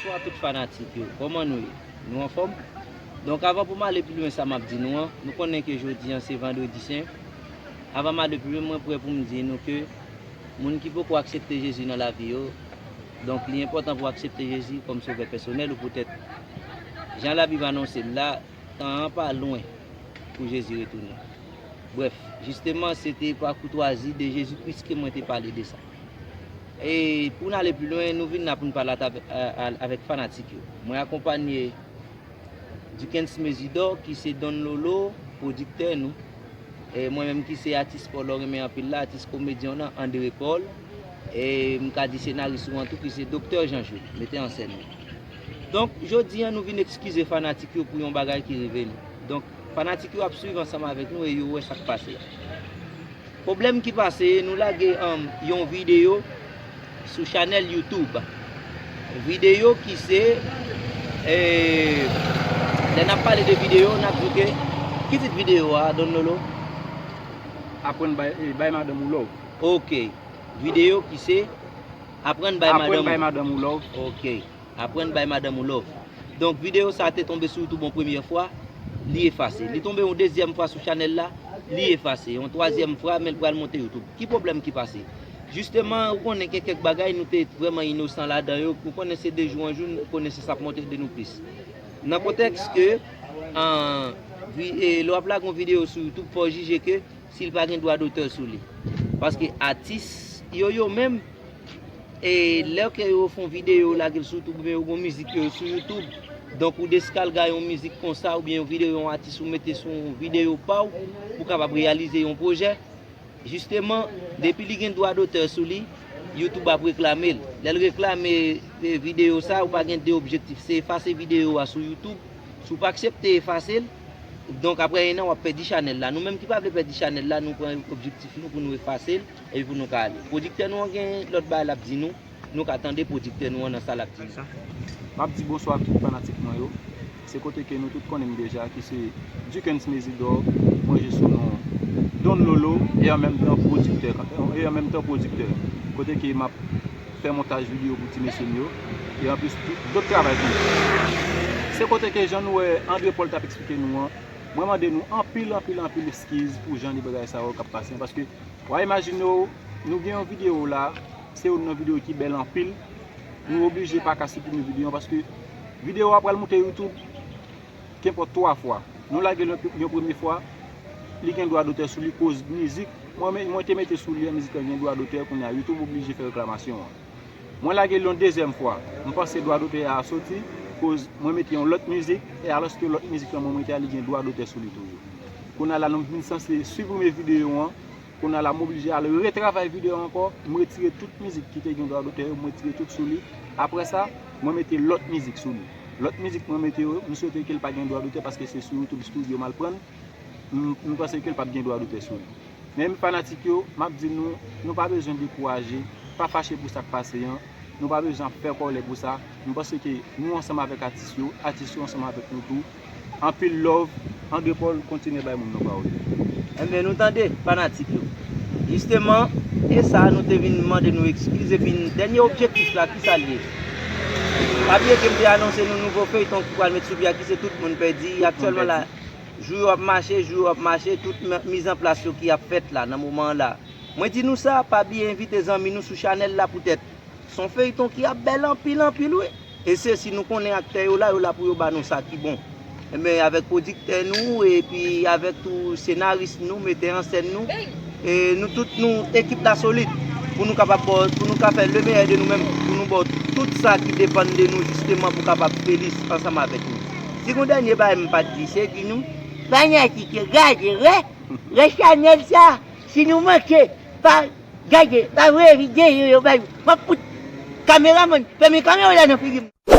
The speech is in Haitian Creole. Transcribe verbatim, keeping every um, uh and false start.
Bonswa tout fanatik yo, kòman nou ye? Nou anfòm? Donk avan pou m ale pi lwen sa m ap di nou an, nou konnen ke jodi an se vandredi sen. Avan m ale pi lwen, mwen prè pou m di nou ke moun ki poko aksepte Jezi nan lavi yo, donk li enpòtan pou aksepte Jezi kòm sovè pèsonèl ou poutèt jan Labib anonse l la, tan an pa lwen pou Jezi retounen. Brèf, jisteman, se te pa koutwazi de Jezi Kris ke mwen te pale de sa. E pou n ale pi lwen, nou vin la pou n pale avèk fanatik yo. Mwen akonpanye Dukens Mezidor, ki se Don Lolo, pwodiktè nou. E mwen menm ki se atis Polo renmen anpil la, atis komedyen w nan, André Paul. E m ka di senaris ou an tou, ki se Doktè Jean Jules, metè an sèn nou. Donk, jodi an, nou vin ekskize fanatik yo pou yon bagay ki rive nou. Donk, fanatik yo ap swiv ansanm avèk nou e yo wè sa k pase a. Pwoblèm ki pase, nou lage, um, yon videyo sou chanèl YouTube. Videyo ki se, eh, lè n ap pale de videyo, n ap di ke, ki tit videyo a, Don Lolo? Aprann bay, eh, bay madanm ou love. Ok. Videyo ki se, aprann bay madanm ou love. Ok. Aprann bay madanm ou love. Donk, videyo sa a te tonbe sou YouTube yon premyè fwa, li efase. Li tonbe yon dezyèm fwa sou chanèl la, li efase. Yon twazyèm fwa, men l pral monte YouTube. Ki pwoblèm ki pase? Jisteman, ou konnen gen kèk bagay nou te vrèman inosan ladan yo. Ou konnen se de jou an jou, ou konnen se sa ap monte de nou plis. Nan kontèks ke, an, vi- e, lè w ap lage yon videyo sou YouTube, fò w jije ke si l pa gen dwa dotè sou li. Paske atis yo, yo menm, e lè ke yo fè yon videyo, yo lage l sou YouTube, oubyen yo gen yon mizik yo sou YouTube, donk ou deskalga yon mizik konsa, oubyen yon videyo yon atis ou mete sou yon videyo pa w, pou w kapab reyalize yon pwojè, jisteman, depi li gen dwa dotè sou li, YouTube ap reklame l. Lè l reklame, e, videyo sa, ou pa gen de objektif, se efase videyo a sou YouTube. Si w pa aksepte efase l, donk apre en an, w ap pèdi chanèl la. Nou menm ki pa vle pèdi chanèl la, nou pran objektif nou pou nou efase l, epi pou nou ka ale. Pwodiktè nou an gen lòt bagay l ap di nou, nou ka tande pwodiktè nou an nan sa l ap di nou. M ap di bonswa ak tout fanatik mwen yo. Se kote ke nou tout konnen m deja, ki se Dukens Mezidor, mwen je sou non Don Lolo, e an menm tan pwodiktè, e an menm tan pwodiktè. Kote ke m ap fè montaj videyo pou ti mesye m yo, e anplis tout dòt travay tou. Se kote ke jan nou wè André Paul t ap eksplike nou an, mwen mande nou anpil, anpil, anpil eskiz pou jan de bagay sa yo k ap pase an, paske w a imajine w, nou gen yon videyo la, se youn nan videyo ki bèl anpil, nou oblije pa ka siprime videyo an, paske videyo a pral moute YouTube, kenpòt twa fwa. Nou lage l yon, yon premye fwa, li gen dwa dotè sou li koz mizik mwen, mwen te mete sou li an, mizik lan gen dwa dotè, kounye a YouTube oblije fè reklamasyon an. Mwen lage l yon dezyèm fwa, m panse dwa dotè a soti, koz mwen mete yon lòt mizik, e alòske lòt mizik lan mwen mete a, li gen dwa dotè sou li toujou. Kounye a la, nou vin sanse siprime videyo an, kounye a la, m oblije al retravay videyo an ankò, m retire tout mizik ki te gen dwa dotè yo, m retire tout sou li. Apre sa, mwen mete lòt mizik sou li. Lòt mizik mwen mete yo, m swete ke l pa gen dwa dotè paske se sou YouTube Studio m al pran l. M, m panse ke l p ap gen dwa dotè sou li. Men fanatik yo, m ap di nou, nou pa bezwen dekouraje, pa fache pou sa k pase an. Nou pa bezwen ap fè kòlè pou sa. M panse ke nou ansanm avèk atis yo, atis yo ansanm avèk nou tou. Anpil love, André Paul, kontinye bay moun nan pawòl yo. Enben, nou tande, fanatik yo. Jisteman, e sa, nou te vin mande nou eskiz, epi dènye objektif la, ki sa l ye? Pa bliye ke m te anonse nou nouvo feyton ki pral met sou pye a, ki se Tout Moun Pèdi. Aktyèlman la, jou yo ap mache, jou yo ap mache, tout mizanplas yo ki ap fèt la, nan moman an la. Mwen di nou sa, pa bliye envite zanmi nou sou chanèl la poutèt se yon feyton ki ap bèl anpil, anpil, wi. E se si nou konnen aktè yo la, yo la pou yo ba nou sa ki bon. Enben, avèk pwodiktè nou, epi avèk tou senaris nou, metè an sèn nou, e nou tout nou ekip la solid, pou nou kapab ba w, pou nou ka fè le meyè de nou menm, pou nou ba w tout sa ki depann de nou, jisteman, pou kapab felis ansanm avèk nou. Si gon dènye bagay m pa t di, se di nou, fanatik yo, gade, wè, wè chanèl sa, si nou manke, pa Gade, pa voye videyo yo bay. M ap fout kameramann fèmen kamera w la nan figi m.